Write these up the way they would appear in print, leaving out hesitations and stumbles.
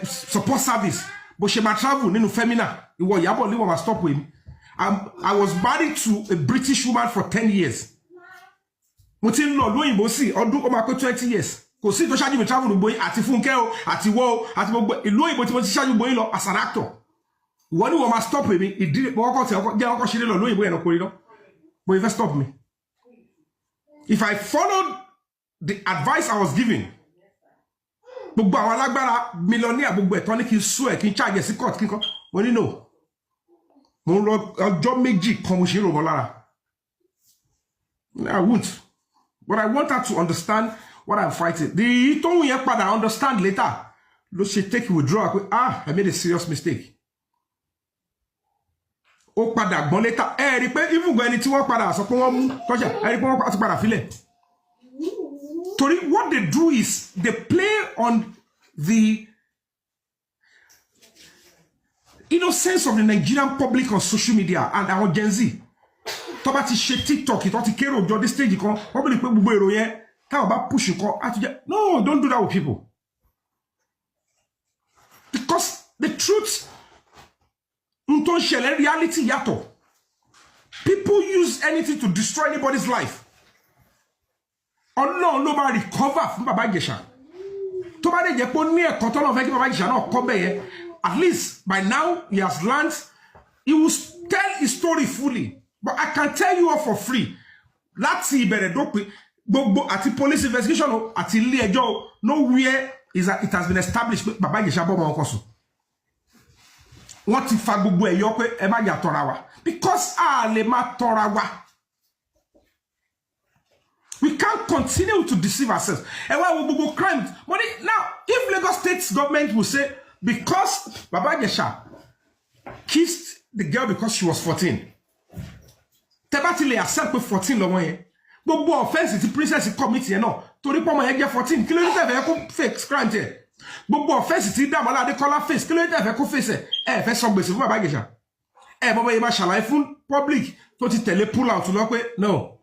Support service bó ṣe máa travel nínú Femina, ìwọ Ìyábọ̀ ní wọ́n máa stop èmi. I was married to a British woman for 10 years. Mo ti ń lọ lóyìnbó sí ọdún, ó máa pé 20 years. Kò sí tó ṣáájú mi travel gbogbo yín, àti Fúnkẹ́ o, àti wọ́ o, àti gbogbo ìlú òyìnbó tí mo ti ṣáájú gbogbo yín lọ as an actor. Ìwọ ni wọ́n máa stop èmi. Ìdí mo kọ́kọ́ tẹ ọkọ jẹ́ ọkọ̀ ṣeré lọ lóyìnbó yẹn lọ kórè lọ bó you fẹ́ stop me. If I followed the advice I was given, gbogbo àwọn alágbára millionaire, gbogbo ẹ̀tọ́ ní kí n sue ẹ̀, kí n charge ẹ̀ sí court, kí n kọ́. Mo ní no, mo ń lọ ọjọ́ 2 kan, mo ṣe ń rò mọ́ lára. I won't, but I want her to understand what I'm fighting. The tóun yẹn padà understand later ló ṣe take withdrawal pé, "Ah, I made a serious mistake." Ó padà gbọ́n later. Ẹ rí i pé even gan, ẹni tí wọ́n padà sọ pé wọ́n mú tọ́jà, ẹ rí i pé wọ́n ti padà filẹ̀, torí what they do is they play on the innocence of the Nigerian public on social media and àwọn Gen Z tó bá ti ṣe TikTok, tó ti kérò jọ dé stage kan, wọ́n bẹ̀rẹ̀ pé gbogbo èrò yẹn táwọn bá push nǹkan á ti jẹ́. No, don't do that with people, because the truth n tó ń ṣẹlẹ̀, reality yàtọ̀. People use anything to destroy anybody's life. Ọlọ́run ló máa recover fún Bàbá Ìjẹ̀ṣà. Tó bá dẹ̀ jẹ́ pé ó ní ẹ̀kọ́ tọ́lọ́run fẹ́ kí Bàbá Ìjẹ̀ṣà náà kọ́ bẹ́ẹ̀ yẹn, at least by now he has learned. He will tell his story fully, but I can tell you all for free, láti ìbẹ̀rẹ̀ dópin, gbogbo àti police investigation o, àti ilé ẹjọ́ o, nowhere is that it has been established pé Bàbá Ìjẹ̀ṣà bọ́ ọmọ ọkọ sùn. Wọ́n ti fa gbogbo ẹ̀ yọ pé ẹ má yà tọ́ra wa, because a lè má tọ́ra wa. We can't continue to deceive ourselves. Ẹ wá wo gbogbo crime mo ní. Now, if Lagos State government will say because Baba Ìjẹ̀ṣà kissed the girl because she was 14, tẹ́ bá ti lè accept pé 14 lọ́mọ yẹn, gbogbo offence tí Princess commit yẹn náà, torí pé ọmọ yẹn jẹ́ 14, kí ló ní tẹ̀fẹ́ kó face crime tiẹ̀? Gbogbo offence tí Dàmọ́lá Adékọ́lá face, kí ló ní tẹ̀fẹ́ kó face ẹ̀? Ẹ fẹ́ sọ gbèsè fún Bàbá Ìjẹ̀ṣà. Ẹ bọ́ bọ́ yẹn máa ṣàlàyé fún public tó ti tẹ̀lé pull out lọ pé no.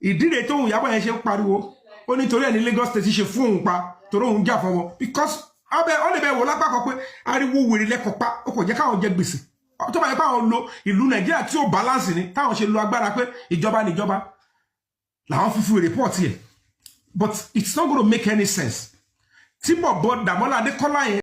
Ìdí rèé tóun Ìyábọ̀ yẹn ṣe ń pariwo, ó nítorí ẹ̀ ní Lagos State ṣe fún òun pa, torí òun jà fọmọ, because abẹ ọ lè bẹ wò lápá kan pé ariwo wèrè lẹ́kọ̀ọ́ pa, ó kò jẹ́ káwọn jẹ gbèsè. Tó bá yẹ káwọn lo ìlú Nàìjíríà tí ó balance ni, táwọn ṣe lo agbára pé ìjọba níjọba làwọn fífi report yẹ, but it's not gonna make any sense tí bọ̀bọ̀ Dàmọ́lá Adékọ́lá yẹn.